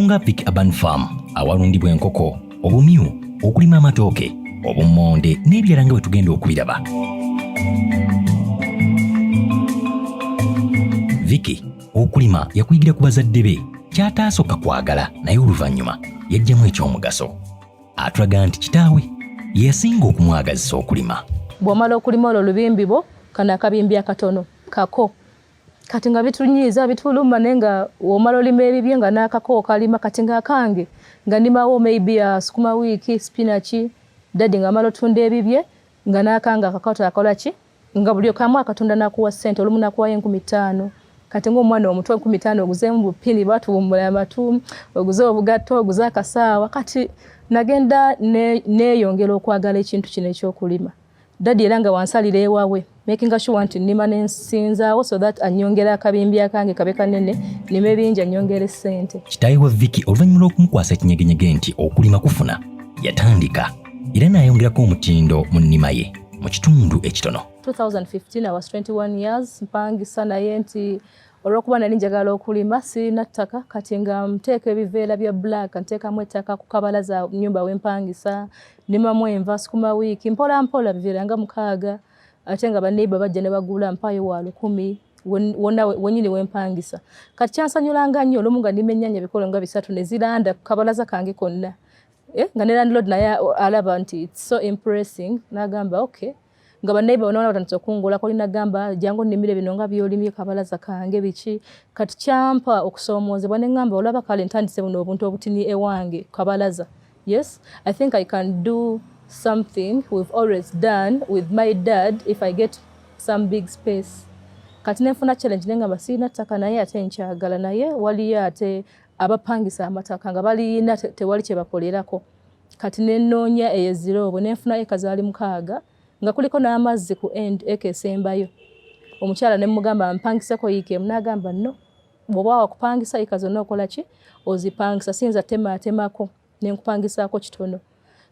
Nalunga Vic Urban Farm awalundibwa enkoko, obumyu, okulima amatooke, obummonde n'ebirala nga bwe tugenda okubiraba. Vicky okulima yakuyigira ku bazadde be ky'ataasooka kwagala naye oluvannyuma yaggyamu eky'omugaso. Atulaga nti kitaawe ye yasinga okumwagazisa okulima. Bw'omala okulima olwo olubimbi bwo kano akabimbi akatono kako kati nga bitunyiiza bituluma naye nga omala olima ebibye nga n'akako okalima kati nga akange nga ndimawo maybe sukuma wiiki, spinach, daddy nga amala otunda ebibye nga n'akange akako akola ki nga buli kamu akatunda n'akuwa ssente olumu n'akuwayo 5000 kati ng'omwana omuto 5000 oguzeemu bupini batuwummula amatu oguze obugatto oguze akasaawa kati nagenda neeyongera okwagala ekintu kino ekyokulima. Daddy era nga wansalira ewawe making sure nti nnima nensinzaawo so that annyongera akabimbi akange kabe kanene nnime bingi annyongere ssente. Kitaawe wa Vicky oluvannyuma lw'okumukwasa ekinyegenyege nti okulima kufuna yatandika era n'ayongerako omutindo mu nnima ye mu kitundu ekitono. 2015 I was 21 years mpangisa naye nti olw'okuba nali njagala okulima sirina ttaka kati nga nteeka ebiveera bya black nteekamu ettaka ku kabalaza nnyumba wempangisa nnimamu enva sukuma wiiki mpola mpola biveera nga 6 ate nga baneighbor bajja ne bagula mpaayo wa 1000 wonna wennyini wempangisa kati kyansanyulanga nnyo olumu nga nnima ennyaanya ebikolo nga 3 ne ziranda ku kabalaza kange konna nga ne landlord naye alaba nti it's so impressing n'agamba okay nga banneighbor bonna batandise okungulako oli n'agamba jangu onnimire bino nga by'olimye kabalaza kange biki kati kyampa okusoomoozebwa ne ŋŋamba olaba kale ntandise buno obuntu obutini ewange kabalaza. Yes, I think I can do something we've always done with my dad if I get some big space. Kati nenfuna challenge ne ŋŋamba sirina ttaka naye ate nkyagala naye waliyo ate abapangisa amataka nga baliyina tewali kye bakolerako. Kati ne nnoonya eyo Zirobwe ne nfuna eka zaali 6 nga kuliko n'amazzi ku end eka esembayo. Omukyala ne mmugamba mpangiseko yiika emu n'agamba no bw'oba wakupangisa yiika zonna okola ki ozipangisa siyinza temaatemako ne nkupangisaako kitono.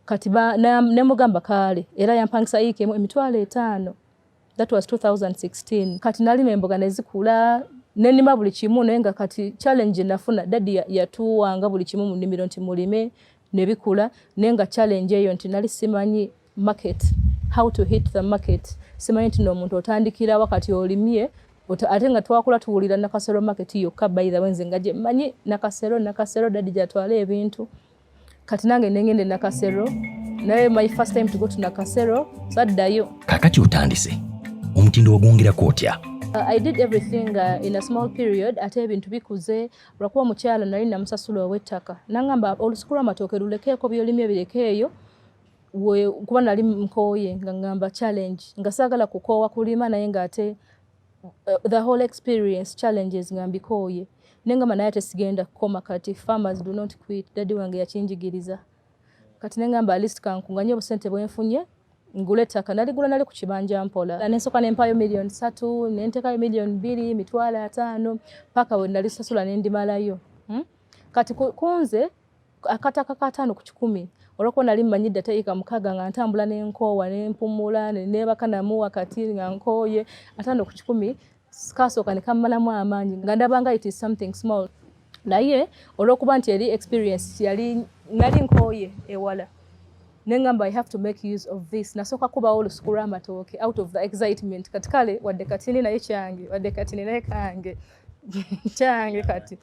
Kati ne mugamba kaale era yampangisa yiika emu 50,000. That was 2016. Kati nalima emboga ne zikula ne nnima buli kimu naye nga kati challenge nafuna daddy yatuwanga buli kimu mu nnimiro nti mulime ne bikula naye nga challenge eyo nti nali simanyi market, how to hit the market. Simanyi nti n'omuntu otandikira wakati olimye ate nga twakula tuwulira Nakasero market yokka by the way nze nga gye mmanyi Nakasero Nakasero daddy gy'atwala ebintu. Kati nange ne ngenda e Nakasero naye my first time to go to Nakasero saddayo. Kaakati otandise omutindo wagwongerako otya? I did everything in a small period ate ebintu bikuze lwakuba omukyala nali namusasula ow'ettaka n'angamba olusuku lw'amatooke lulekeeko by'olimye birekeeyo kuba nali nkooye nga ngamba challenge nga saagala kukoowa kulima naye ng'ate the whole experience challenges nga mbikooye naye ngamba naye ate sigenda kukoma kati farmers do not quit daddy wange yakinjigiriza kati ne ngamba at least kankunganye obusente bwe nfunye ngule ettaka naligula nali ku kibanja mpola ne nsooka ne mpaayo 3 million ne nteekayo 2 million 50,000 paka we nalisasula ne ndimalayo. Kati kunze akataka ka 5 ku 100 olw'okuba nali mmanyidde ate yiika 6 nga ntambula ne nkoowa ne mpumula ne neebaka namu wakati nga nkooye 5 ku 100 kasooka ne kammalamu amaanyi nga ndaba nga it is something small naye olw'okuba nti eri experience yali nali nkooye ewala ne ŋŋamba I have to make use of this. Nasooka kubawo olusuku lw'amatooke out of the excitement kati kale wadde katini naye kyange wadde katini naye kange kyange kati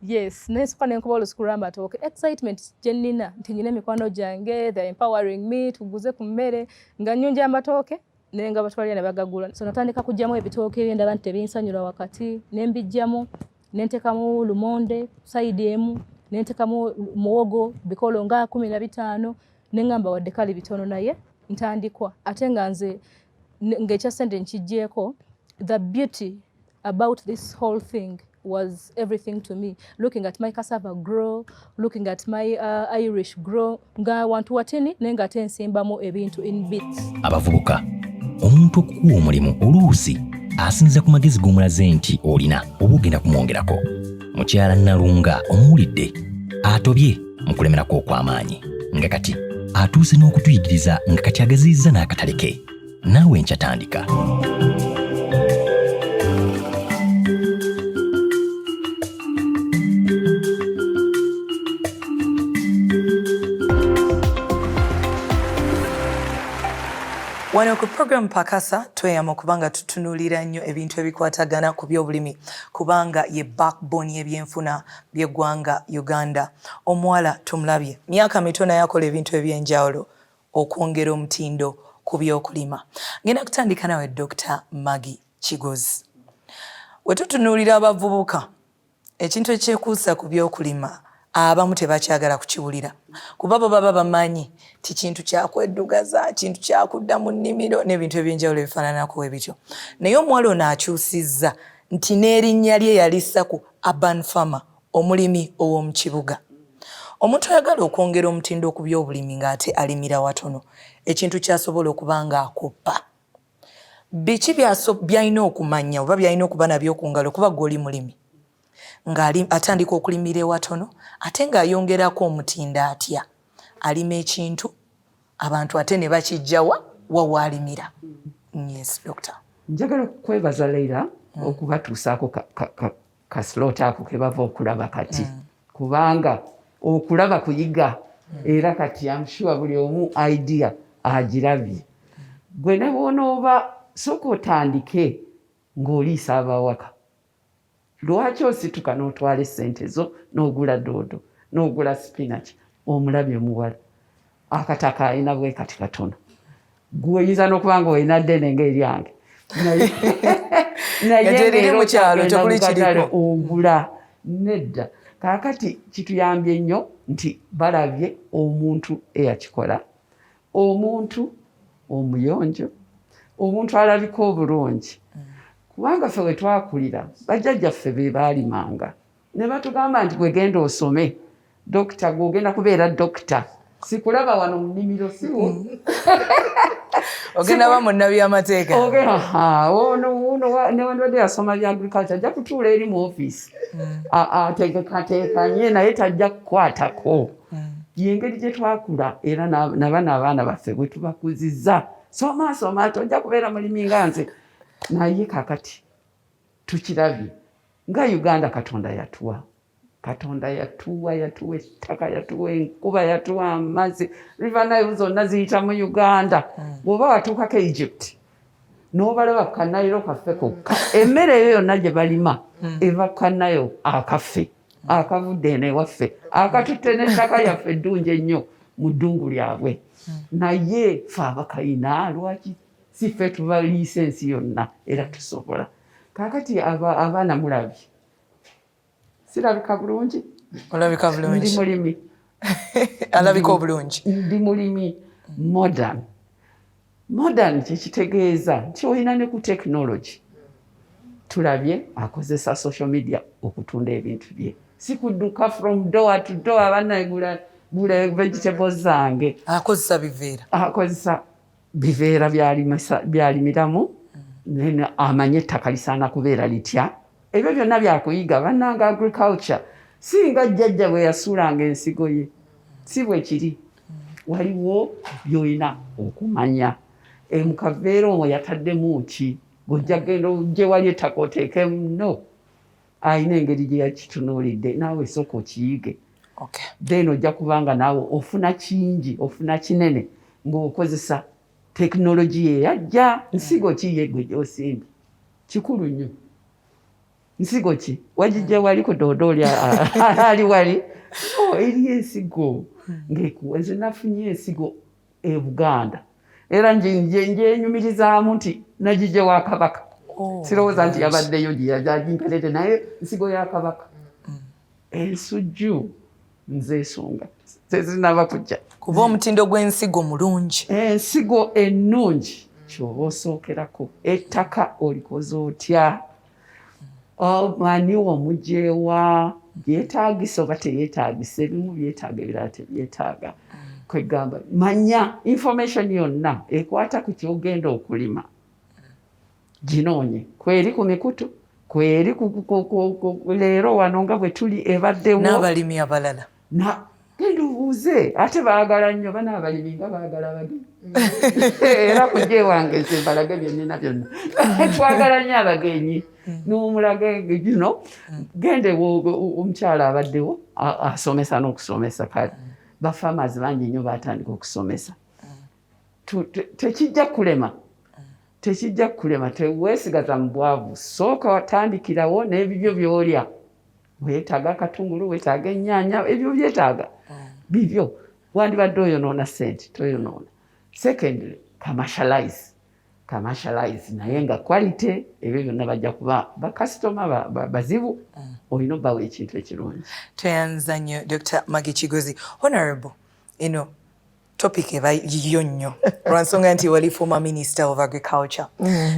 yes nensooka ne nkuba olusuku lw'amatooke excitement gye nnina nti nnina emikwano gyange they are empowering me tuguze ku mmere nga nnyunja amatooke naye nga batwalira ne bagagula. So natandika kuggyamu ebitooke ebyendaba nti tebinsanyula wakati ne mbiggyamu ne nteekamu lumonde side emu ne nteekamu muwogo bikolo nga 15 ne ŋŋamba wadde kale bitono naye ntandikwa ate nga nze ng'ekya ssente nkiggyeeko the beauty about this whole thing was everything to me. Looking at my cassava grow, looking at my Irish grow, nga wantu watini naye nga ate nsimbamu ebintu in bits. Abavubuka, omuntu okukuwa omulimu oluusi asinziira ku magezi g'omulaze nti olina oba ogenda kumwongerako. Mukyala Nalunga omuwulidde atobye mu kulemerako okw'amaanyi nga kati atuuse n'okutuyigiriza nga kati agaziyizza n'akatale ke. Naawe nkyatandika. Wano ku program Pakasa tweyama okubanga tutunuulira nnyo ebintu ebikwatagana ku byobulimi, kubanga ye backbone y'ebyenfuna by'eggwanga Uganda. Omuwala tumulabye, myaka mito naye akola ebintu ebyenjawulo okwongera omutindo ku byokulima. Ngenda kutandika nawe Dr. Maggie Kigozi. We tutunuulira abavubuka, ekintu ekyekuusa ku byokulima abamu tebakyagala kukiwulira, kuba bo baba bamanyi ti kintu kyakweddugaza, kintu kyakudda mu nnimiro n'ebintu ebyenjawulo ebifaananako ebityo. Naye omuwala ono akyusizza nti n'erinnya lye yalissa ku urban farmer, omulimi ow'omu kibuga. Omuntu ayagala okwongera omutindo ku byobulimi ng'ate alimira watono, ekintu kyasobola okuba ng'akoppa, biki byalina okumanya oba byalina okuba nabyo ku ngalo? Kuba gwe oli mulimi ng'atandika okulimira ewatono ate ng'ayongerako omutindo, atya alima ekintu abantu ate ne bakijjawa wawaalimira? Yes, doctor. Njagala kwebaza Leira okubatuusaako ka slot ako ke bava okulaba kati, kubanga okulaba kuyiga. Era kati am sure buli omu idea agirabye. Gwe ne bwonooba sooka otandike ng'oliisa abawaka, lwaki osituka n'otwala essente zo n'ogula doodo n'ogula spinach? Omulabye omuwala, akataka alina bwe kati katono. Gwe oyinza n'okuba nga olina ddene ng'eryange, naye mu kyalo tekuli kiriko. Ogula nedda. Kaakati kituyambye nnyo nti balabye omuntu eyakikola, omuntu omuyonjo, omuntu alabika obulungi, kubanga ffe we twakulira bajjajjaffe be baalimanga ne batugamba nti gwegenda osome dokita, gwogenda kubeera dokita, sikulaba wano mu nnimiro siwo. Ogenda ba munnabyamateeka. Ono newandibadde yasoma bya agriculture, ajja kutuula eri mu ofiisi ateekateekanye, naye tajja kukwatako. Yengeri gye twakula, era nabano abaana baffe bwe tubakuziza, soma soma, tojja kubeera mulimi nga nze. Naye kakati tukirabye nga Uganda Katonda yatuwa, Katonda yatuwa, yatuwa ettaka, yatuwa enkuba, yatuwa amazzi. River Nile zonna ziyita mu Uganda. Bw'oba watuukako Egypt n'obalaba ku kanayiro kaffe kokka, emmere eyo yonna gye balima eva ku kanayo akaffe akavudde eno ewaffe, akatutte n'ettaka lyaffe eddungi ennyo mu ddungu lyabwe. Naye fe abakayina, lwaki si ffe tubaliisa ensi yonna? Era tusobola. Kaakati abaana mulabye, sirabika bulungi? Olabika bulungi. Ndi mulimi. Alabika obulungi. Ndi mulimi modern. Modern kyekitegeeza nti olina ne ku technology. Tulabye akozesa social media okutunda ebintu bye, si kudduka from door to door, banagula gula vegetables zange. Akozesa biveera. Akozesa biveera byalimiramu, amanye ettaka lisaana kubeera litya. Ebyo byonna byakuyiga bannanga. Agriculture singa jjajja bwe yasuulanga ensigo ye, si bwe kiri. Waliwo byolina okumanya. Mu kaveera omwo yataddemu ki? Gojja genda ojje wali ettaka oteekemu? No, alina engeri gye yakitunuulidde. Naawe sooka okiyige, then ojja kubanga naawe ofuna kingi, ofuna kinene ng'okozesa tekinologiya eyajja. Nsigo ki yegwe gyosimbye? Kikulu nnyo. Nsigo ki wagijja wali ku doodo oli ali wali eri ensigo ngekuwa? Nze nafunye ensigo e Buganda, era njenyumirizaamu nti nagijje wa Kabaka. Sirowooza nti yabaddeyo gyeyagimperere, naye nsigo ya Kabaka. Ensujju nzeesunga, tezinaba kujja. Kuba omutindo gw'ensigo mulungi. Ensigo ennungi kyoba osookerako. Ettaka olikoze otya? Ani omujewa byetaagisa oba teyeetaagisa? Ebimu byetaaga, ebirala tebyetaaga. Kwegamba manya information yonna ekwata ku kyogenda okulima, ginoonye kweri ku mikutu, kweri leero wano nga bwe tuli ebaddewo. N'abalimi abalala. Genda obuuze. Ate baagala nnyo bana abalimi nga baagala abagenyi, era kujja ewange nze mbalage byennina byonna. Twagala nnyo abagenyi n'omulaga gino. Gende omukyala abaddewo asomesa n'okusomesa. Kale ba farmers bangi nnyo batandika okusomesa. Tekijja kulema, tekijja kulema. Teweesigaza mu bwavu. Sooka watandikirawo n'ebibyo by'olya. Weetaaga akatungulu, weetaaga ennyaanya, ebyo byetaaga bibyo. Wandibadde oyonoona sente, toyonoona. Secondly, commercialize, commercialize, naye nga quality. Ebyo byonna bajja kuba bakasitoma bazibu, olina obbawa ekintu ekirungi. Tweyanza nnyo, Dr Maggie Kigozi. Honorable, eno topic eba yiyo nnyo lwansonga nti wali former Minister of Agriculture.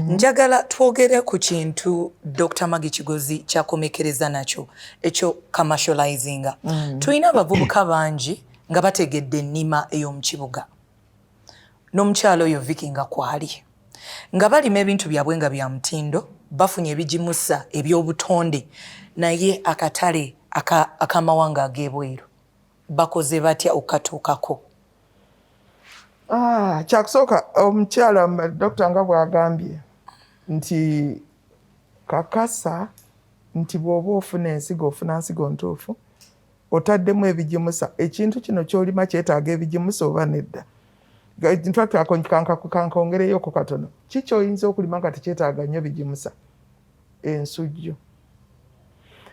Njagala twogere ku kintu Dr Maggie Kigozi kyakomekereza nakyo, ekyo commercializinga. Tulina abavubuka bangi nga bategedde ennima ey'omu kibuga, n'omukyalo oyo Viki nga kwali, nga balima ebintu byabwe nga bya mutindo, bafunye ebigimusa eby'obutonde, naye akatale ak'amawanga ag'ebweru bakoze batya okukatuukako? Ah, kyakusooka, omukyala dokita nga bw'agambye nti kakasa nti bw'oba ofuna ensigo, ofuna nsigo ntuufu, otaddemu ebigimusa. Ekintu kino ky'olima kyetaaga ebigimusa oba nedda? Infact, kankongereyoko katono. Ki kyoyinza okulima nga tekyetaaga nnyo bigimusa? Ensujju.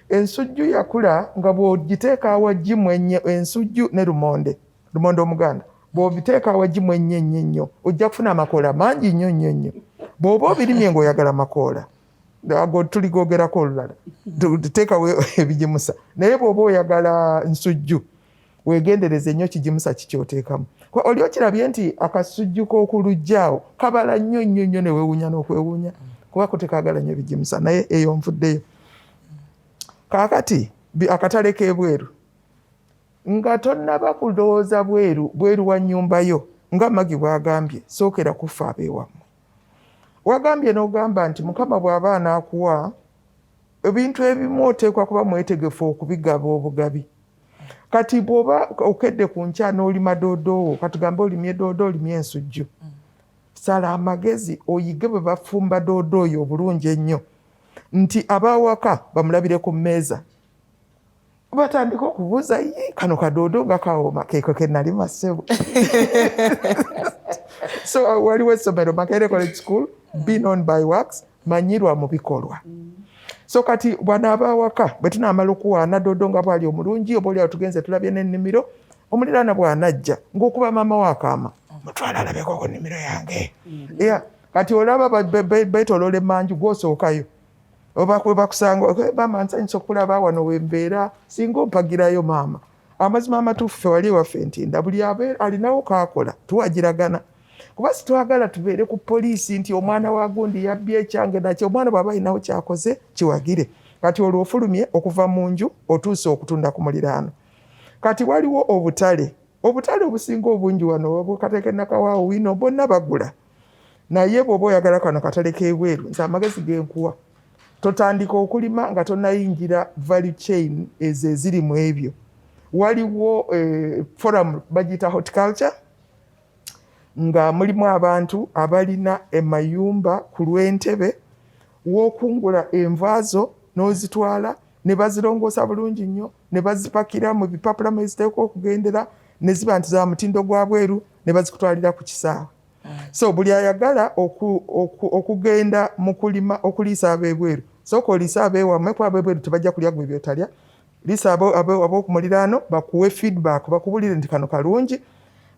Ensujju yakula nga bw'ogiteeka awagimu ennyo, ensujju ne lumonde, lumonde omuganda, bw'obiteeka awagimu ennyo ennyo ennyo, ojja kufuna amakoola mangi nnyo nnyo nnyo. Bw'oba obirimye ng'oyagala makoola, ago tuligogerako olulala, teekawo ebigimusa. Naye bw'oba oyagala nsujju, weegendereze nnyo kigimusa kikyoteekamu. Oli okirabye nti akasujju k'okulujja awo kabala nnyo nnyo nnyo, ne weewuunya n'okwewuunya, kuba ko tekaagala nnyo bigimusa. Naye eyo nvuddeyo. Kaakati akatale k'ebweru, nga tonnaba kulowooza bweru, bweru wa nnyumba yo, nga Maggie bw'agambye, sookera kufa abeewammwe. Wagambye n'ogamba nti Mukama bw'aba anaakuwa ebintu ebimu, oteekwa kuba mwetegefu okubigaba obugabi. Kati bw'oba okedde ku nkya n'olima doodoowo, katugambe olimye doodo, olimye ensujju, sala amagezi oyige bwe bafumba doodo oyo obulungi ennyo, nti abawaka bamulabire ku mmeeza, batandika okubuuza, "Ye, kano kadoodo nga kawooma, keeko ke nalima, ssebo." So waliwo essomero, Makerere College School, be known by works, manyirwa mu bikolwa. So kati bwanaaba awaka, bwe tunaamala okuwaana doodo nga bwali omulungi, oba oliawo tugenze tulabye n'ennimiro, omuliraana bw'anajja ng'okuba maama wakaama, mutwala alabeko ku nnimiro yange. Yeah. Kati olaba beetoloola emmanju, gwosookayo oba bakusanga, "Maama, nsanyusa okulaba wano wembeera, singa ompagirayo maama." Amazima amatuufu, ffe wali ewaffe Ntinda, buli alinawo kaakola tuwagiragana, kuba sitwagala tubeere ku poliisi nti omwana wa gundi yabbye ekyange nakyo. Omwana bw'aba alinawo kyakoze, kiwagire. Kati olwo ofulumye okuva mu nju, otuuse okutunda ku muliraano. Kati waliwo obutale, obutale obusinga obungi wano, bwekateeka Nakawaawo, wino bonna bagula. Naye bw'oba oyagala kano katale k'ebweru, nze amagezi genkuwa, totandika okulima nga tonayingira value chain ezo eziri mu ebyo. Waliwo forum bagiyita horticulture, nga mulimu abantu abalina emayumba ku lw'Entebe w'okungula enva zo n'ozitwala ne bazirongoosa bulungi nnyo, ne bazipakira mu bipapula mwe ziteekwa okugendera, ne ziba nti za mutindo gwa bweru, ne bazikutwalira ku kisaawe. So buli ayagala okugenda mu kulima okuliisa ab'ebweru, sooka oliise abeewammwe, kuba ab'ebweru tebajja kulya gwe byotalya. Liisa ab'oku muliraano, bakuwe feedback, bakubulire nti kano kalungi,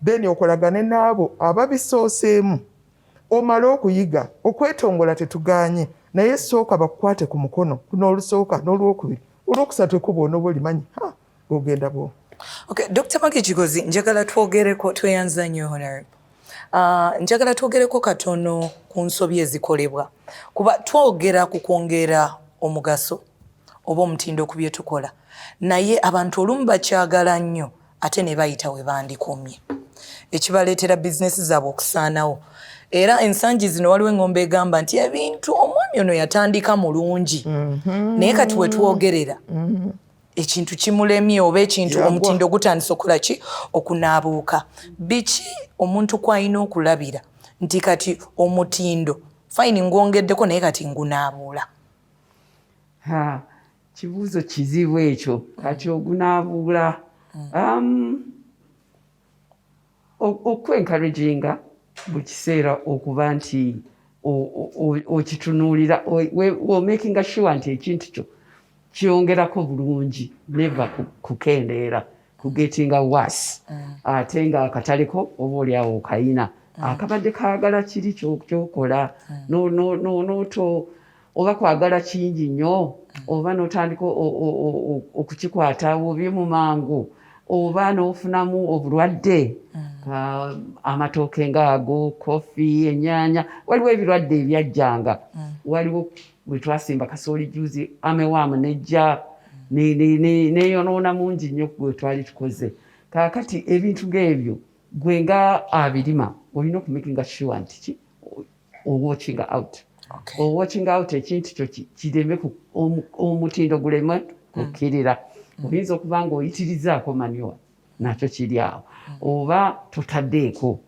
then okolagane n'abo ababisooseemu, omale okuyiga. Okwetongola tetugaanye, naye sooka bakukwate ku mukono n'olusooka n'olwokubiri, olwokusatu ekuba onooba olimanyi ogenda bwo. Okay, Dr. Maggie Kigozi, njagala twogereko. Tweyanza nnyo, Honorable. Njagala twogereko katono ku nsobi ezikolebwa, kuba twogera ku kwongera omugaso oba omutindo ku bye tukola, naye abantu olumu bakyagala nnyo ate ne bayita we bandikomye, ekibaleetera bizinesi zaabwe okusaanawo. Era ensangi zino waliwo eŋŋombe egamba nti ebintu omwami ono yatandika mulungi, naye kati we twogerera ekintu kimulemye, oba ekintu omutindo gutandise okukola ki? Okunaabuuka. Biki omuntu kwalina okulabira nti kati omutindo fine ngwongeddeko, naye kati ngunaabuula? Ha, kibuuzo kizibu ekyo. Kati ogunaabuula, okwencouraginga. Buli kiseera okuba nti okitunuulira, omakinga sure nti ekintu kyo kyongerako bulungi, never kukendeera, kugetinga worse. Ate nga akataleko oba oliawo okayina akabadde kaagala kiri kyokola noto oba kwagala kingi nnyo, oba notandika okukikwata bubi mu mangu, oba n'ofunamu obulwadde. Amatooke ngaago, kofi, enyaanya, waliwo ebirwadde ebyajjanga. Waliwo bwe twasimba kasooli juzi, armyworm nejja neyonoona mungi nnyo gwe twali tukoze. Kaakati ebintu ng'ebyo, gwe nga abirima olina okumakinga sure nti ki owatchinga out, owatching out ekintu kyo kireme, omutindo guleme kukkirira. Oyinza okuba nga oyitirizaako manure, nakyo kiri awo, oba totaddeeko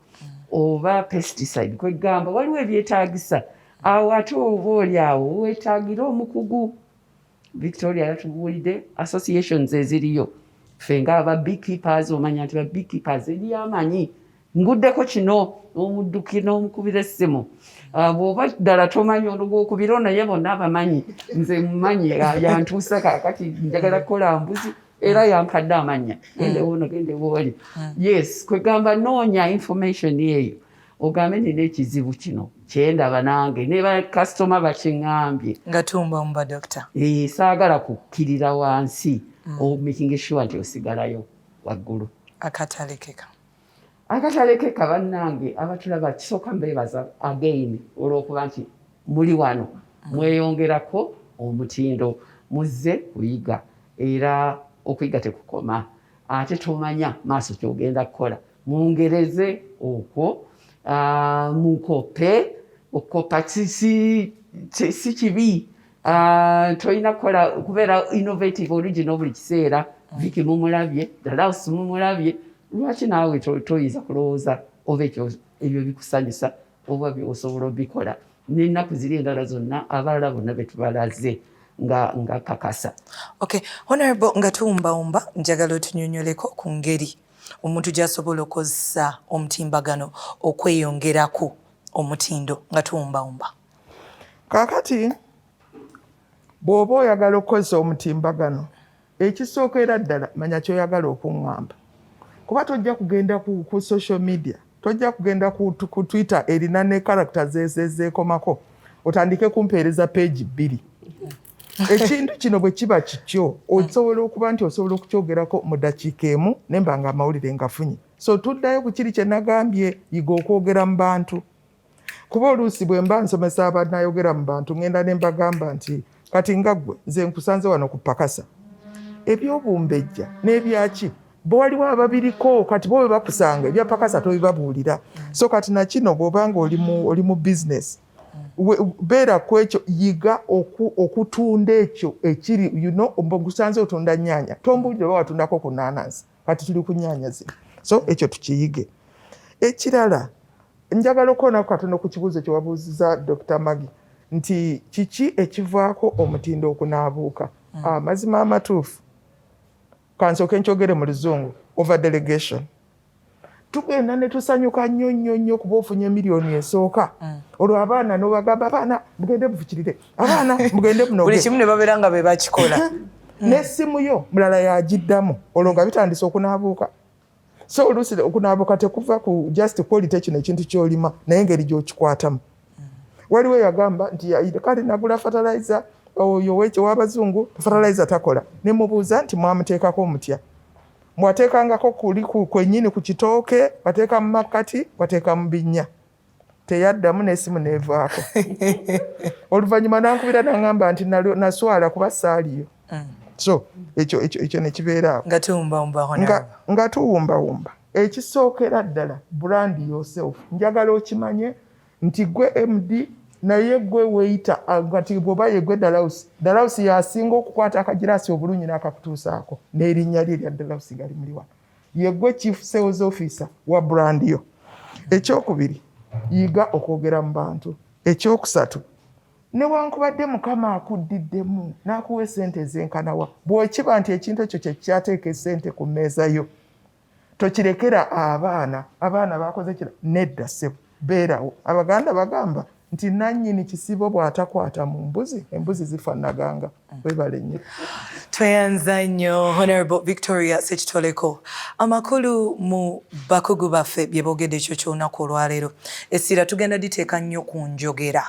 oba pesticide. Kwegamba waliwo ebyetaagisa awo, ate oba oli awo weetaagira omukugu. Victoria yatubuulidde associations eziriyo. Ffe nga aba beekeepers, omanya nti ba beekeepers eriyo amanyi nguddeko kino, n'omudduki n'omukubira essimu. Bw'oba ddala tomanyi, ono gwokubira, naye bonna abamanyi. Nze mumanyi, yantuusa. Kaakati njagala kukola mbuzi, era yampadde amannya, gende wono, gende wooli. Yes, kwegamba noonya information eyo, ogambe nina ekizibu kino kyendaba, nange ne bakasitoma bakiŋŋambye. Nga tuwumbawumba, doctor. Saagala kukkirira wansi, omaking sure nti osigalayo waggulu. Akatalekeka. Akatalekeka, bannange abatulaba, kisooka mbeebaza again olw'okuba nti muli wano, mweyongerako omutindo, muzze kuyiga, era okuyiga tekukoma, ate tomanya maaso kyogenda kukola. Mungereze okwo, mukope. Okukopa si kibi. Tolina kukola kubeera innovative, original buli kiseera. Viki mumulabye, Dalaus mumulabye, lwaki naawe toyinza kulowooza oba ekyo ebyo bikusanyusa oba osobola obikola n'ennaku ziri endala zonna abalala bonna betubalaze nga kakasa. Okay, honorable, nga tuwumbawumba, njagala otunyonyoleko ku ngeri omuntu gy'asobola okukozesa omutimbagano okweyongerako omutindo, nga tuwumbawumba. Kaakati bw'oba oyagala okukozesa omutimbagano, ekisookera ddala manya kyoyagala okuŋŋamba, kuba tojja kugenda ku social media, tojja kugenda ku Twitter erina ne characters ezeekomako, otandike kumpeereza page 2. Ekintu kino bwe kiba kikyo, osobola okuba nti osobola okukyogerako mu ddakiika 1 nemba nga amawulire ngafunye. So tuddayo ku kiri kye nagambye, yiga okwogera mu bantu, kuba oluusi bwe mba nsomesa abanayogera mu bantu, ŋŋenda ne mbagamba nti kati nga ggwe nze nkusanze wano ku Pakasa, ebyobumbejja n'ebyaki bwe waliwo ababiriko, kati bo bwe bakusanga ebya Pakasa tobibabuulira. So kati nakino bw'obanga oli mu business, beera ku ekyo, yiga okutunda ekyo ekiri. Gusanze otunda nnyaanya, tombuulire oba watundako ku naanansi, kati tuli ku nnyaanya zino. So ekyo tukiyige. Ekirala, njagala okwonaku katono ku kibuuzo kye wabuuziza Dr Maggie nti kiki ekivaako omutindo okunaabuuka. Amazima amatuufu, kansooke nkyogere mu Luzungu, over delegation. Tugenda ne tusanyuka nnyo nnyo nnyo kuba ofunye miliyoni esooka, olwo abaana nobagamba, "Abaana mugende mufukirire, abaana mugende munoge." Buli kimu ne babeera nga be bakikola. N'essimu yo mulala yagiddamu, olwo nga bitandise okunaabuuka. So oluusi okunaabuuka tekuva ku just quality kino ekintu kyolima, naye engeri gy'okikwatamu. Waliwo eyagamba nti kale nagula fertilizer oyo ow'abazungu, fertilizer takola. Ne mubuuza nti mwamuteekako mutya? Mwateekangako kuli kwennyini ku kitooke, wateeka mu makkati, wateeka mu binnya? Teyaddamu, n'essimu neevaako. Oluvannyuma nankubira naŋŋamba nti naswala kuba saaliyo. So ekyo nekibeera awo. Nga tuwumbawumba. Nga tuwumbawumba, ekisookera ddala, brand yourself. Njagala okimanye nti gwe MD, naye gwe weeyita kati bw'oba yegwe Dalausi, Dalausi yasinga okukwata akagiraasi obulungi n'akakutuusaako n'erinnya lye erya Dalausi gali muli wano. Yegwe chief sales officer wa brand yo. Ekyokubiri, yiga okwogera mu bantu. Ekyokusatu, newankubadde Mukama akuddiddemu n'akuwa esente ezenkanawa, bw'okiba nti ekintu ekyo kyekyateeka esente ku mmeeza yo, tokirekera abaana. Abaana bakoze kira, nedda ssebo. Beerawo. Abaganda bagamba nti nannyini kisibo bw'atakwata mu mbuzi, embuzi zifa naganga. Webale nnyo. Tweyanza nnyo Honorable Victoria Ssekitoleko. Amakulu mu bakugu baffe bye boogedde ekyo ky'olunaku olwaleero, essira tugenda liteeka nnyo ku njogera.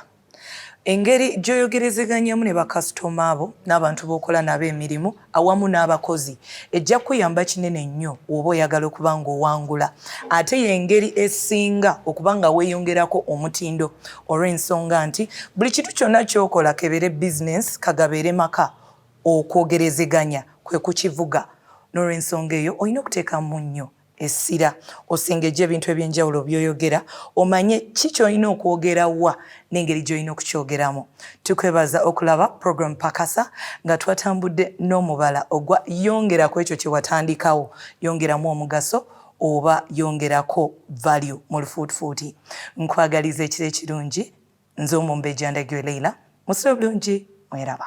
Engeri gy'oyogerezeganyamu ne bakasitoma bo n'abantu b'okola nabo emirimu awamu n'abakozi ejja kukuyamba kinene nnyo w'oba oyagala okuba ng'owangula. Ate y'engeri esinga okuba nga weeyongerako omutindo olw'ensonga nti buli kintu kyonna ky'okola kebeere bizinensi kagabeere maka okwogerezeganya kwe kukivuga. N'olwensonga eyo olina okuteekamu nnyo essira osengejje ebintu eby'enjawulo by'oyogera omanye ki ky'olina okwogera wa n'engeri gy'olina okukyogeramu. Tukwebaza okulaba program Pakasa nga twatambudde n'omubala ogwa yongera ku ekyo kye watandikawo, yongeramu omugaso oba yongerako value mu lufuutifuuti. Nkwagaliza ekiro ekirungi. Nze Omumbejja Ndagire Leila, musule bulungi, mweraba.